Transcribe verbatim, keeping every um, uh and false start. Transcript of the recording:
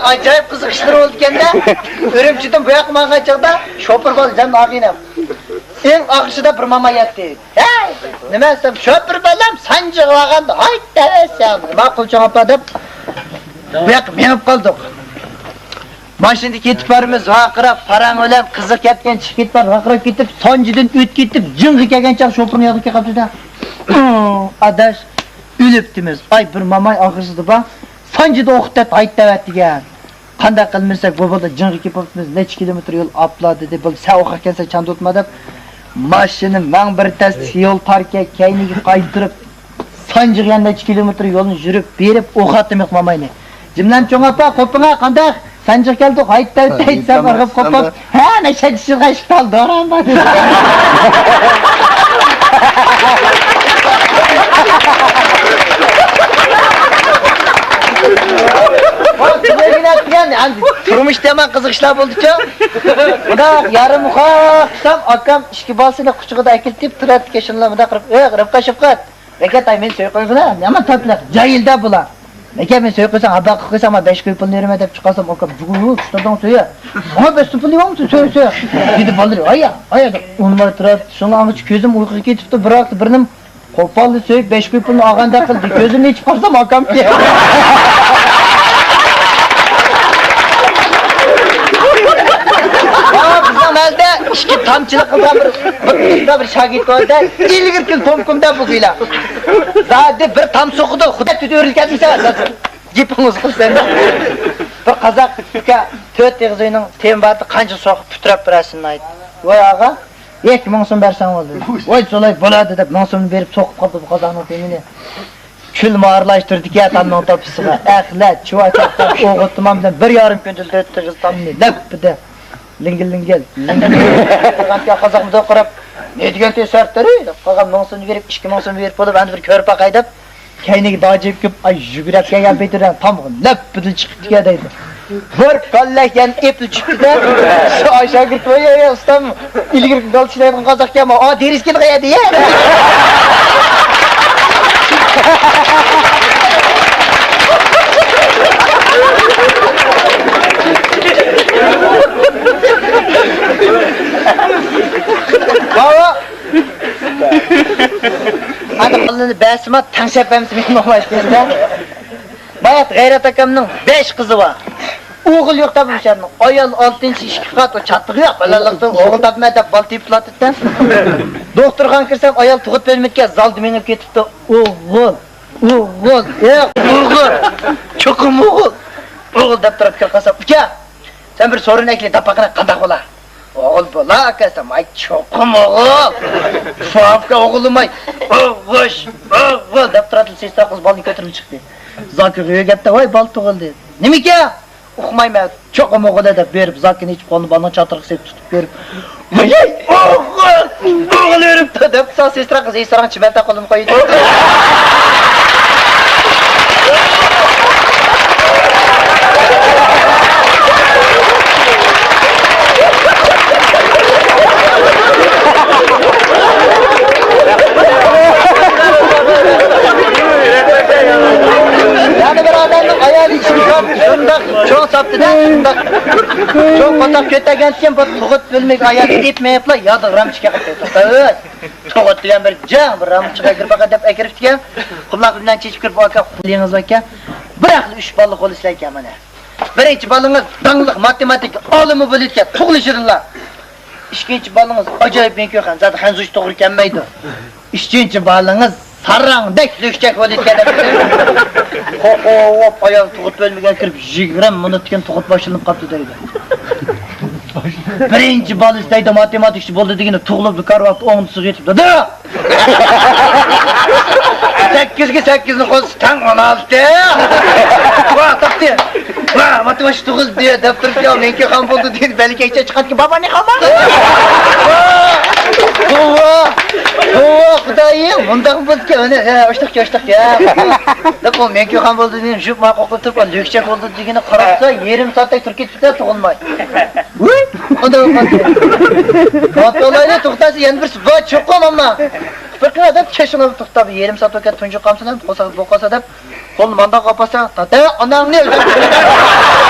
ئاجايىپ قىزىق ئىشلىرى بولىدىكەن-دە. ئۈرۈمچىدىن بۇ ياققا ماڭغان چاغدا شوپۇر بالا جان ئاغىنەم. ئەڭ ئاخىرسىدا بىر ماماي ئەتتى. ھەي، نېمە دېسەم، شوپۇر بالام، سانجىغا بارغاندا ھايت دەۋەرسەن. ماقۇل چوڭ ئاپا دەپ، بۇ ياققا مېڭىپ قالدۇق. ماشىنىدا كېتىپ بارىمىز، ۋارقىراپ، پاراڭ بىلەن قىزىق كەتكەن چىقىپ كېتىپ بار، ۋارقىراپ كېتىپ، سانجىدىن ئۆتۈپ كېتىپ، جىڭغا كەلگەن چاغ شوپۇرنىڭ يادىكى قاپتۇ-دە. ئاداش، ئۆلۈپتىمىز. ئاي، بىر ماماي ئاخىرسىدا بار، سانجىدا ئوقۇت دەپ ھايت دەۋەتتىكەن. قانداق قىلمىساق بۇ، بولدى، جىڭغا كېلىپ بوپتىمىز، نەچچە كىلومېتىر يول ئاپلا دېدى. بولدى، سەن ئوقۇغان ئىكەنسەن، چاندۇرتما دەپ، ماشىنا ماڭ بىر تەستە يول تاركەن، كەينىگە قايتۇرۇپ، سانجىغا يەنە نەچچە كىلومېتىر يولنى يۈرۈپ بېرىپ، ئوقۇتتىمىق ماماينى. جۈملەم چوڭ ئاپا، قوپۇڭا، قانداق؟ سانجىغا كەلدۇق، ھايت دەۋەتتى، ھايت دەپ ئارقىغا قوپۇپ، ھە، مەن شەدىشىغا ئىشىك تالدى، ئارام بار. تۇرمۇشتا يامان قىزىق ئىشلار بولدىچۇ. مۇنداق يارىم ئۇخلاپ تۇرسام، ئاكام ئىككى بالىسىنى قۇچىقىدا ئەكېلىپ تۇراتتىكەن، شۇنداق مۇنداق قىلىپ، ئۆي، رىپقا شىپقىت. لېكىن ئاي، مېنى سۆيۈپ قويغىنە، يامان تاتلىق، جاھىلدە بۇلار. لېكىن مېنى سۆيۈپ قويساڭ، ھاپا قىلىپ قويساڭ، مەن بەش كوي پۇلنى بېرىمەن دەپ چىقارسام، ئاكام جۇغۇ چىقاردىڭ سۆيە. ماڭا بەش پۇل دېۋەمسىز، سۆيە، سۆيە. دېدى بالىلىرى، ئايا، ئايا دەپ ئۇنىماي تۇراتتى. شۇڭا ئاڭغىچە كۆزۈم ئۇيقۇغا كېتىپتۇ، بىراقتا بىرنىم قوپالنى سۆيۈپ، بەش كوي پۇلنى ئالغاندەك قىلدى. كۆزۈمنى ئېچىپ قارىسام، ئاكامكەن. ھا، بىزنىڭ مەھەللىدە ئىككى تامچىلىق قىلغان بىر، بىر، بىر شاگىرت بار ئىدى. ئىلگىرىكى تومكۇمدا بۇ گۇيلا. زادى بىر تام سوقىدۇ، خۇدا تۈتى ئۆرۈلگەن دېسە، گېپىڭىز قىلسا. بىر قازاق ئۇكا، تۆت ئېغىز ئۆينىڭ تېمى بار ئىدى، قانچە سوقۇپ پۈتتۈرۈپ بېرەرسىز دەيدۇ. ۋاي ئاغا، ئىككى مىڭ سوم بەرسەڭ بولدى. ۋاي سولاي، بولادۇ دەپ، مىڭ سومنى بېرىپ سوقۇپ قاپتۇ بۇ قازاقنىڭ تېمىنى. كۈل مارىلاشتۇردىكەن تامنىڭ تاپىسىغا. ئەخلەت، چۇۋاچاقلار، ئوغۇتتۇمام دەپ بىر يارىم كۈندە تۆت ئېغىز تامنى لەپپىدە. لىڭگىل، لىڭگىل، لىڭگىل. قازاقمۇ دوقۇراپ، نېدېگەن تېسەرتىرى دەپ قالغان مىڭ سومنى بېرىپ، ئىككى مىڭ سومنى بېرىپ بولۇپ، ئەمدى بىر كۆرپە قاي دەپ، كەينىگە داجىپ كېلىپ، ئاي، يۈگۈرۈپ كەلگەن پېتىدە تامغا لەپپىدە چىقىپتىكەن دەيدۇ. بىر كاللەك يەنە ئېپىل چۈشۈپتۇ-دە. شۇ ئاي شاگىرت، ۋاي، ۋاي، ۋاي، ئۇستام، ئىلگىرى دال چىدايدىغان قازاقكەنمۇ، ئا، دېرىسى كېلىدىغان يەردە يە. باۋا. ئانا قولىنى بەرسىمۇ، تەڭشەپ بەرمىسە مېنى بولمايدىكەن-دە. بايات غەيرەت ئاكامنىڭ بەش قىزى بار. ئوغۇل يوق تاپمىشەرنىڭ. ئايال ئالتىنچى ئىككى قات، ئۇ چاتىقى يوق. بالىلىقتىن ئوغۇل تاپماي دەپ بالا تېپىپ تۇراتتى. دوختۇرخانىغا كىرسەم، ئايال تۇغۇت بۆلمىدىكەن، زالدا مېڭىپ كېتىپتۇ. ئوغۇل، ئوغۇل، ئوغۇل، چوقۇم ئوغۇل، ئوغۇل دەپ تۇرۇپ كىرىپ قالسام، ئۇكا، سەن بىر سورۇن ئەكلە دەپ باققىنا، قانداق بولا؟ ئوغۇل بولا ئاكا دېسەم، ئاي چوقۇم ئوغۇل. پۇ ئاكا ئوغۇللىماي، ئوغۇش، ئوغۇل دەپ تۇراتتى، سېسترا قىز بالىنى كۆتۈرۈپ چىقتى. زاكىغا يۆگەپتە، ۋاي بالا تۇغۇلدى. نېمىكەن؟ ئۇقمايمەن. چوقۇم ئوغۇل دەپ بېرىپ، زاكىنى ئېچىپ، قولىنى بالىنىڭ چاتىرىغا سېلىپ تۇتۇپ بېرىپ، ۋاي ئوغۇل، ئوغۇل ئۆرۈپتۇ دەپ، سېسترا قىز ئېسىراڭ چىمەنتە قولىنى قويدى. يەنە بىر ئادەمنىڭ ئايالى ئىشىكى شۇنداق چوڭ ساپتىدە، شۇنداق چوڭ قاتاق كۆتەرگەنتىكەن، بۇ تۇغۇت بۆلمىگە ئايال ئېيىپ مېيىپلا يادىغا رامچىكا قىلىپ قويۇپتۇ. تۇغۇت دېگەن بىر جەڭ، بىر رامچىقا كىرىپ باقا دەپ ئەكىرىپتىكەن. قۇملاق بىلەن چېچىپ كىرىپ، ئاكا، قۇلىڭىز ئاكا. بىراقلا ئۈچ بالىلىق بولىسىلەر ئىكەن مانا. بىرىنچى بالىڭىز داڭلىق ماتېماتىكا ئالىمى بولىدىكەن، تۇغۇلۇشىدىلا. ئىككىنچى بالىڭىز ئاجايىپ مېڭە كۆرگەن، زادى خەنزۇچە توغرا كەلمەيدۇ. ئۈچىنچى بالىڭىز ساراڭدەك لۈكچەك بولىدىكەن دەپ. قوقۇپ، ئايال تۇغۇت بۆلمىگە كىرىپ يىگىرمە مىنۇتتىن كېيىن تۇغۇت باشلىنىپ قاپتۇ دەيدۇ. بىرىنچى بالىسى دەيدۇ، ماتېماتىكچى بولدى دېگىنى تۇغۇلۇپلا كارىۋاتتا ئوڭدىسىغا يېتىپتۇ. دادا! سەككىزگە سەككىزنى قوشسا تەڭ ئون ئالتە. ۋا، تاپتى. ۋا، ماتېماتىكچى تۇغۇلدى دەپ تۇرۇپ، يا، مېڭە كۆرگەن بولدى دېگىنى بەلگە چىقاتكى بابا نېخاما. ۋا، ۋا، ۋا، خۇدايىم، مۇنداق بولدىكەن، ئەنە، ھە، ئاشتاقكەن، ئاشتاقكەن. دەپ، ئۇ مېڭە كۆرگەن بولدى دېگىنى، ژۇپ، ما قوقۇپ تۇرۇپ، لۈكچەك بولدى دېگىنى قاراپسا، يېرىم سائەتتەك تۇرۇپ كېتىپتۇ، تۇغۇلماي. ۋۇي! قانداق بولغان؟ توختايلى، توختاسا يەنە بىرسى بار، چوقۇم ئەمما. بىر قېرى دەپ، چېشىڭلار توختاپ، يېرىم سائەت ئۆتكەن تۇنجۇققانمىسەن، بولسا، بولقالسا دەپ، قولنى مانداق ئاپارسا، تاتا، ئاناڭنى ئۆلتۈرۈپ.